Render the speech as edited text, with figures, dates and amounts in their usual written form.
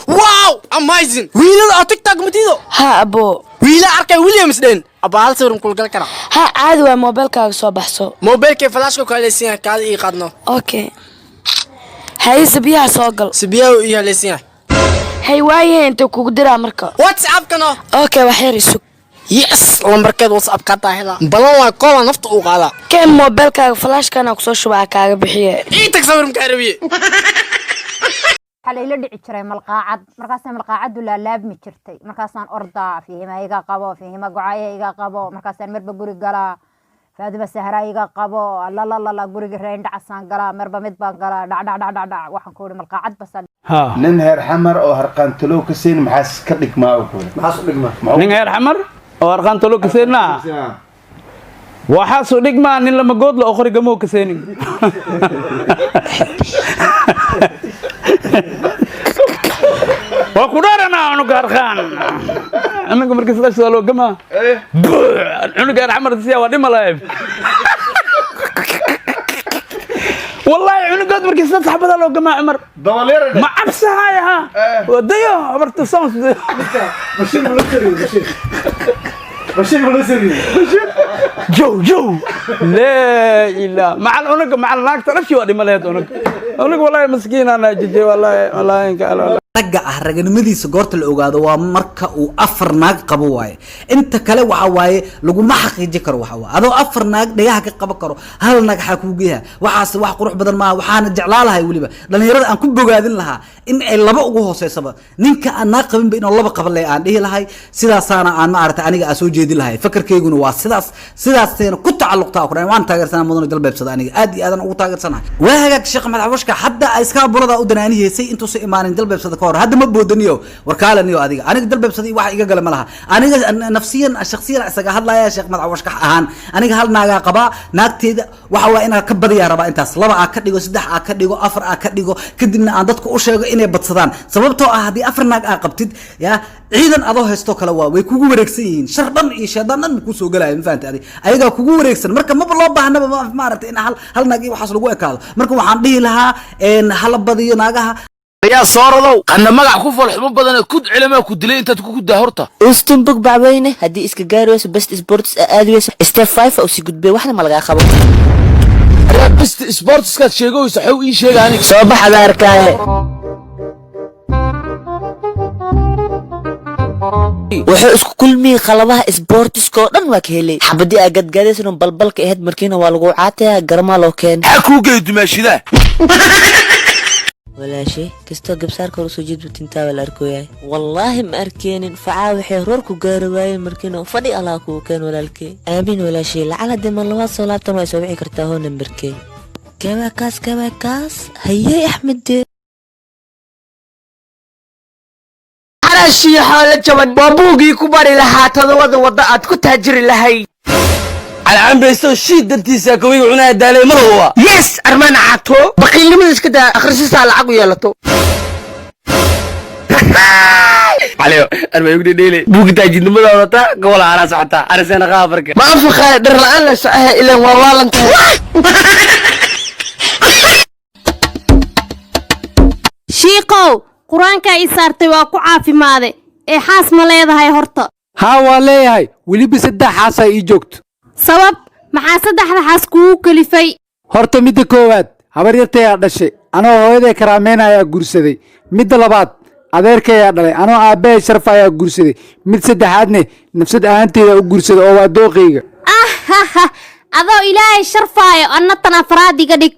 Wow, amazing! Wiilada oo TikTok matido. Ha, abo. Wiila arkay Williams dhen. Abaa, hal sawir kulgal kara? Ha, caadi waa, moobeelkaaga soo baxso. Mobilkay flashka ku halaysan yahay, kaada ii qaadno. Okay, haye, sabiyaha soo gal. Sibiyaha ii halaysan yahay. Hay, waayahe, inta kugu diraa marka? WhatsApp-kana. Okay, wax yar isug. Yes, lambarkeed WhatsApp ka taahida balan waa koola nafta uu qaadaa. Keen moobeelkaaga, flashkana kusoo shubaa, kaaga bixiye. Ii tag, sawir makaa rabiye. Waxaa layla dhici jiray malqaacad, markaasay malqaacaddu laalaabmi jirtay. Markaasaan ordaa, Fihima iga qabo, Fihima gocaya iga qabo. Markaasaan marba guri galaa, Faadima Sahra iga qabo, lalalala, guriga reendhacasaan galaa, marba mid baan galaa, dhac dhac dhac dhac dhac. Waxaan ku ihi malqaacad basaan. Nin heer Xamar oo harqaantalow ka siin, maxaas ka dhigmaa oo kale? Maxaas u dhigmaa? Nin heer Xamar oo arqaantalo kaseenaa waxaasu dhigmaa nin lama goodla oo qorigamoo kaseenin. Waa ku dharanaa cunuga harqaan, cunuga markii sidaas waa loo gamaa. Cunuga heer Xamar siya waa dhima lahayd wallahi. Cunugood markii sidaas xabadaa loo gamaa, Cumar ma cabsahaaya? Ha, wadayo habarta soons. Jow jow, laa ilaa macal cunuga, macal naagta dhashii waa dhima lahayd. Cunuga wallahi maskiin ana jijay, wallahi wallahi inka alla. Ragga ah raganimadiisa goorta la ogaado waa marka uu afar naag qabo waaye. Inta kale waxa waaye laguma xaqiijin karo. Waxa waaye adoo afar naag dhagaha ka qaban karo, hal naag xaa kuu geeya? Waxaas wax qurux badan maaha. Waxaana jeclaa lahay, weliba dhalinyarada aan ku bogaadin lahaa, in ay laba ugu hooseysaba. Ninka aan naag qabinba inuu laba qaban leh aan dhihi lahay. Sidaasaana aan maaragtay aniga aan soo jeedin lahay. Fakarkeyguna waa sidaas, sidaaseena ku tacalluqtaa ku dhan. Waan taageersanaa mudane Jalbeebsada, aniga aad iyo aadan ugu taageersanahay. Waa hagaag. Sheekh Maxamed Xawashka hadda iska bulada u danaaniyeysay intuusan imaanin Jalbeebsada ka hor. Hadda ma boodaniyo warkaalaniyo adiga. Aniga Jalbeebsada iyo waxa iga gala ma laha. Aniga nafsiyan, shakhsiyan isaga hadlaya. Sheekh Maxamed Xawashka ahaan, aniga hal naagaa qabaa. Naagteeda waxa waa inaa ka badiyaa rabaa intaas. Laba aa ka dhigo, saddex aa ka dhigo, afar aa ka dhigo, kadibna aan dadka u sheego inay badsadaan. Sababtoo ah haddii afar naag aa qabtid, ya ciidan adoo haysto kale waa way kugu wareegsan yihiin. Shar dhan iyo shaydaan dhan kuu soo gelaayo, ma fahantay? Adi ayagaa kugu wareegsan. Marka maba loo baahnaba maaragtay in hal naag iyo waxaas lagu ekaado. Marka waxaan dhihi lahaa hala badiyo naagaha. Yaa sooralow qanna magac ku fal xumo badan kud cilamaa ku dilay intaad ku guddaa horta. Uston bog bacweyne haddii iska gaari weyso, best sports aa aadi weyso, step 5 oo sii gudbay, waxna ma lagaa qabo. Ayaa best sportskaad sheegayso, xew ii sheega aniga. Soo bax adaa arkaaye. Wuxuu isku kulmiyey qalabaha isboortiska oo dhan, waa ka helay. Xabadii aa gadgaadaysan balbalka ahayd markiina waa lagu caataya, garamaa loo keenay. Maxaa kuu geey dumaashidaa? Walaashay kastoo gabsaarka hor usoo jeedbu tintaaba la arkoyahay. Wallaahi ma arkeenin facaa, waxay roor ku gaari waayeen markiina. Fadhi Allah kuu keen, walaalkey. Aamiin, walaashay. Lacal haddii mar labaad soo laabtan waa soo wici kartaa. Hoo, nambarkey kawaa kaas, kawaa kaas. Hayey Axmedde. Xaraashiyo xoolo jaban waa buugii ku bari lahaa todobada wadda aad ku taajiri lahayd. Calcambaysto shiid dartiisa kawiga cunaa daalay mar huwa. Yes, armaan caato, baqiilnimada iska daa, akhrisasaa lacag u yeelato. Caliyo arma igu dhedheele, buuga taajidnimada wadata gobol aanaa socotaa arisena qaafarka. Ma anfaqaaya dhar la'aan la socaha ilaan waa waalan tahay. Shiikow, qur-aankaa ii saartay waa ku caafimaade ee xaas ma leedahay horta? Haa, waa leeyahay, weliba saddex xaasaa ii joogto. Sabab maxaa saddexda xaas kugu kalifay? Horta midda koowaad habaryartayaa dhashay, anoo hooyaday karaameyn ayaa guursaday. Midda labaad adeerkayaa dhalay, anoo aabbahay sharfa ayaa guursaday. Mid saddexaadne nafsad ahaanteyda u guursaday oo waa dooqayga. Ah, adoo Ilaahay sharfaayo, anna tan afraad iga dhig.